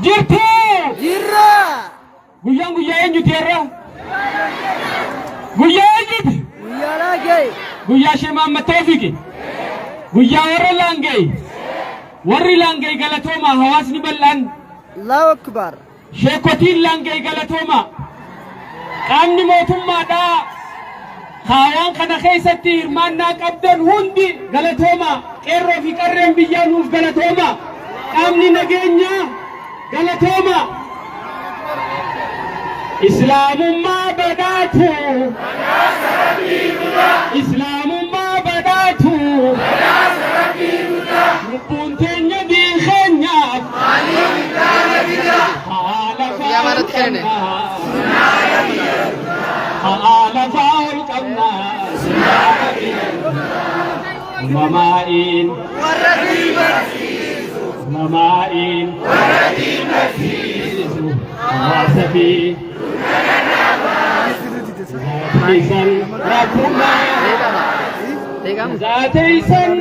Jirtuu? Jirra. Guyyaan guyyaa eenyuti har'a? Guyyaa eenyuti? Guyyaa Laangee. Guyyaa Shee Mahammad Toofiqi. Guyyaa warra Laangee. Warri Laangee galatoomaa, hawaasni bal'aan. Allahu Akbar. Sheekotiin Laangee galatoomaa. Qaamni mootummaadhaa kaawaan kana keessatti hirmaannaa qabdan hundi galatoomaa. Qeerroo fi qarreen biyyaa nuuf galatoomaa. Qaamni nageenyaa galatoomaa. Islaamummaa badhaatu. Islaamummaa badhaatu. Lubbuun teenya diin keenyaaf. Haala Biyyaa maalatti kennine? Haala faa'ol qabna. Uumamaa'iin. Uumamaa'iin. Hawaasa fi. Zaateessan rabbummaa. Zaateessan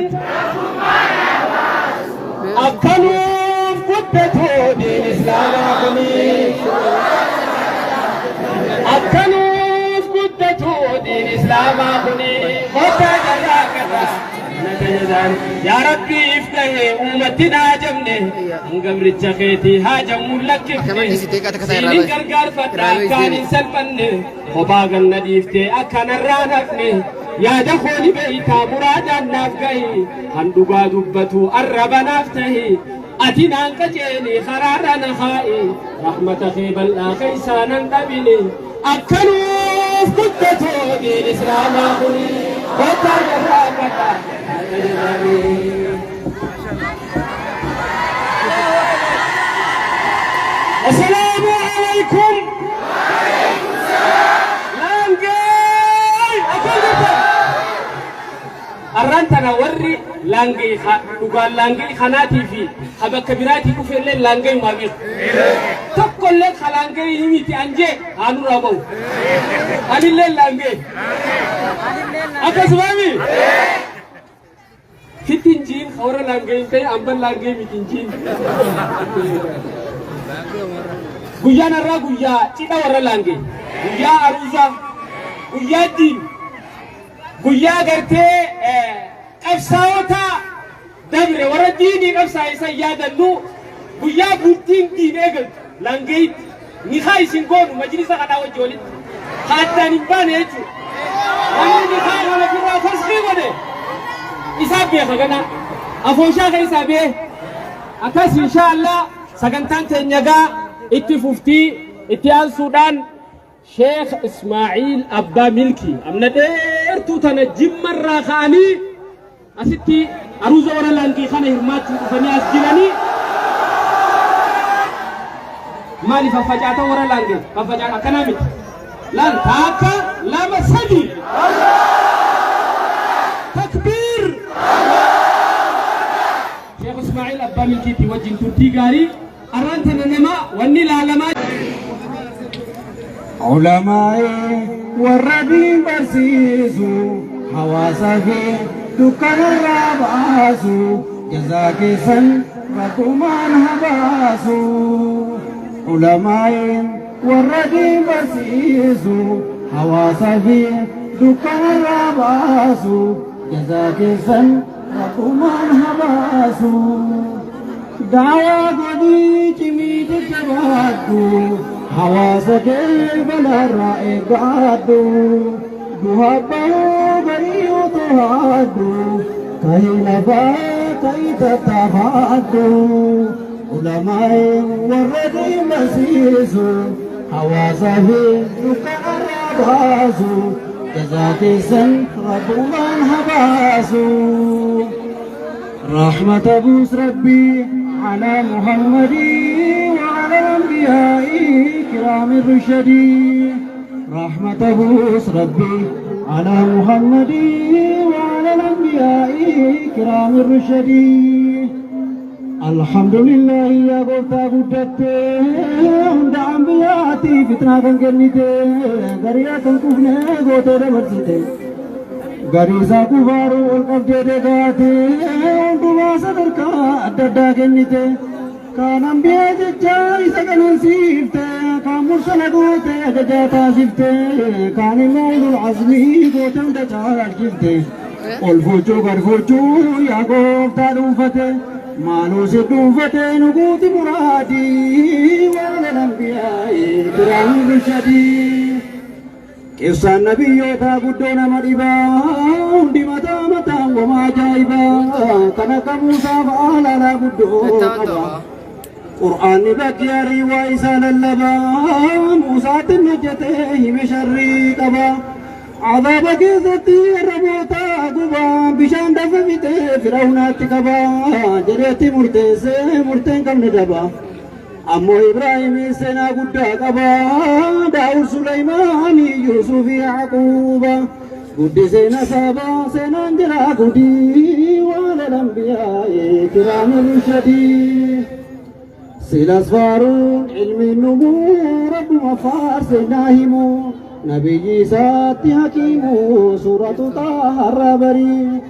akkanuuf guddatu diin islaamaa kuni. Akkanuuf guddatu diin islaamaa kuni. Kottaa jarraa qaba. Yaa Rabbi, if ta'e uumatti haajamne, gabricha keetii haajamuun lakkifne, siinin gargaarfadha akkaan hin salphanne, kophaa ganna dhiiftee akkanarraan hafne, yaada kooni beeytaa, muraadaan naaf gahi, kan dhugaa dubbatu arraba naaf tahi, ati naan qajeeli, karaarra na kaa'i, rahmata kee bal'aa keessaa nan dhabini. Akkanuuf guddatu diin islaamaa kuni. Kottaa jarraa qaba. السلام عليكم Laangee, akkam. Arraan tana warri Laangee dhugaan Laangee kanaatii fi ha bakka biraatii dhufe illee Laangee maa beeku. Tokkollee ka Laangee miti anjee haa nurraa ba'u. Anillee Laangee. Akkasumaami. Sitti hin jiin ka warra Laangee hin ta'e amban Laangee miti hin jiin. Guyyaan har'aa guyyaa cidha warra Laangee. Guyyaa aruuzaa. Guyyaa diin. Guyyaa gartee qabsaa'ota dabre warra diinii qabsaa'e san yaadannu, guyyaa bultiin diin eegaltu Laangeeyitti nikaa isin goonu majlisa kanaa wajji walitti ka addaan hin baane jechuudha. Namni nikaa kana ofirraa faskii godhe isaa beeka, ganaa afooshaa keessaa bee akkas. Insha Allah, sagantaan teenya gaa itti fuftii. Itti aansuudhaan Sheekh Ismaaciil Abbaa Milkii amna dheertuu tana Jimmarraa ka'anii asitti aruuza warra Laangii kana hirmaachuu dhufanii as jiranii. Maali faffacaata warra Laangee faffacaata akkanaa miti. Laal, takka, lama, sadi, takbiir! Sheekh Ismaaciil Abbaa Milkiitii wajjin turtii gaarii. Arraan tana nama wanni ilaalamaa Ulamaa'ee warra diin barsiisu, hawaasa fi dukkanarraa baasu, jazaa keessan rabbumaan haa baasu. Ulamaa'een warra diin barsiisu, hawaasa fi dukkanarraa baasu, jazaa keessan rabbumaan haa baasu. Daawaa godhii cimii jajjabaadhu, hawaasa kee balaarraa eeggadhu. Du'a bahuu garii utuhaadhu, kahii lafaa kahii tattaafadhu. Ulamaa'een warra diin barsiisu, hawaasa fi dukkanarraa baasu, jazaa keessan rabbumaan haa baasu. رحمة بوس ربي على محمد وعلى الأنبياء كرام الرشد. رحمة بوس ربي على محمد وعلى الأنبياء كرام الرشد. الحمد لله يا gooftaa guddatte, hunda anbiyaati fitnaa kan kennite, gariyaa kan kufne gootee dabarsite, garii isaa kufaaruu ol qabdee degaate, hundumaa sadarkaa adda addaa kennite. Kaan ambiyaa jecha isa qanansiifte, kaan mursala goote ajajaa taasifte, kaan immoo ulul azmii goote hunda caalchifte. Ol fuuchuu gad fuuchuu yaa gooftaa dhuunfate, maaluu si dhuunfate nu guuti muraadii waan ambiyaa kiraan bulchadii. Qissaan nabiyyootaa guddoo nama dhibaa, hundi mataa mataan wamaa ajaa'ibaa, kan akka Muusaa fa'aa laalaa guddoo qaba. Qur'aanni bakki arii waa isaa lallabaa, Muusaatti hojjetee hime sharrii qaba. Azaaba keessatti arraboota gubaa, bishaan dafa fixee Fir'aawunaatti qaba jedheetti murteessee murteen qabne daba. Ammoo Ibraahim seenaa guddaa qaba. Daawud, Suleymaani, Yuusuf, Yaquuba. Guddisee nasaaba seenaan jira gudii waan lambiyaa kiraami rushadii. Silas faaruun ilmi numuu rabbuma faarse naa himu. Nabiyyi isaatti hakiimu suuratu xaaharra barii.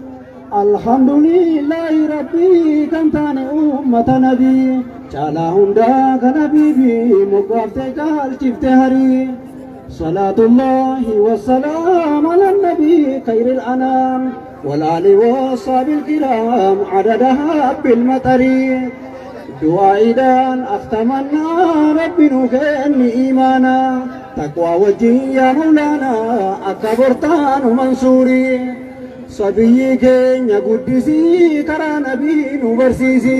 Alhamdulillahi rabbii kan taane ummata nabii. Caalaa hundaa kan habiibi moggaaftee caalchifte harii. Salaatullahi wassalaam ala nabii khayril anaam. والآل والصحب الكرام عدد هب المطر. Du'aa'iidhaan أختمنا ربي نكن إيمانا تقوى وجهي يا مولانا akka bortaanu mansuuri. Sabiyyi keenya guddisii karaa nabii nu barsiisi,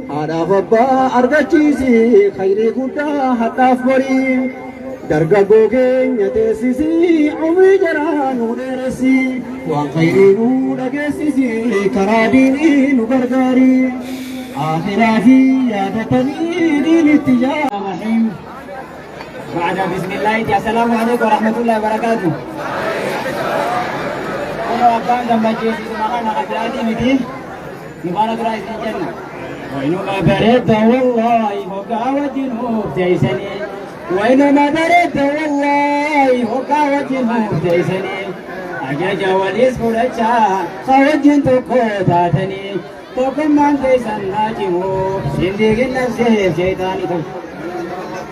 haadhaaf abbaa argachiisi khayrii guddaa hadhaaf borii. Dargaggoo keenya teessisii umrii jaraa nu dheeressi, waan khayrii nu dhageessisi, karaa diinii nu gargaari. Akhiraa fi yaadatanii diinitti yaa الرحيم. بعد بسم الله، السلام عليكم ورحمة الله وبركاته. Kun abbaan gammachiisu maqaan qabdaatii miti. Mubarak dura isin jenna. Waynuma bareedda wallahi hoggaa wajjin nuuf teessanii. Waynuma bareedda wallahi hoggaa wajjin nuuf teessanii. Ajaja waliis fudhachaa ka wajjin tokko taatanii. Tokkummaan keessan haa cimu sindiiqin nafseef sheeyxaanii ta'u.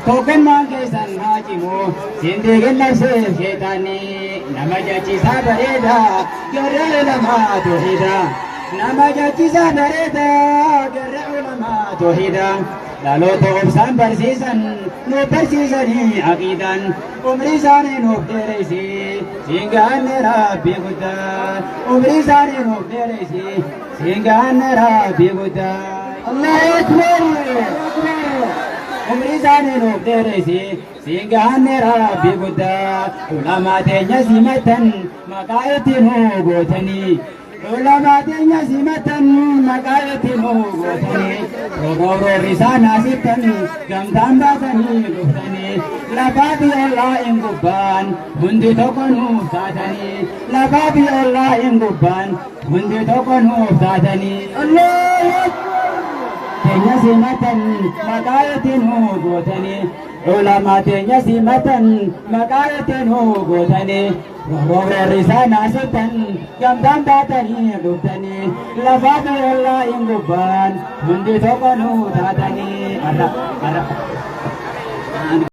Tokkummaan keessan haa cimu sindiiqin nafseef sheeyxaanii. Nama jachisaa bareeda garee ulamaa toohida. Nama jachisaa bareeda garee ulamaa toohida. Dhaloota obsaan barsiisan nu barsiisanii aqiidaan umrii isaanii nuuf dheereysi siingaanne rabbii guddaa, umrii isaanii nuuf dheereysi siingaanne rabbii guddaa. Allahu Akbar. Umrii isaanii nuuf dheereysi siingaanne rabbii guddaa. Ulamaa teenya simatan maqaa itti nuu gootanii. Ulamaa teenya simatan maqaa itti nuu gootanii. Roorroorri isaan asittan gamtaan baatanii dhuftanii. Lafaa fi ollaa hin gubbaan hundi tokko nuuf taatanii. Lafaa fi ollaa hin gubbaan hundi tokko nuuf taatanii. Allahu Akbar. Teenya simatan maqaa itti nuu gootanii. Ulamaa teenya simatan maqaa itti nuu gootanii. Roorroorri isaan asittan gamtaan baatanii dhuftanii. Lafaa fi ollaa hin gubbaan hundi tokko nuu taatanii. Arra arra.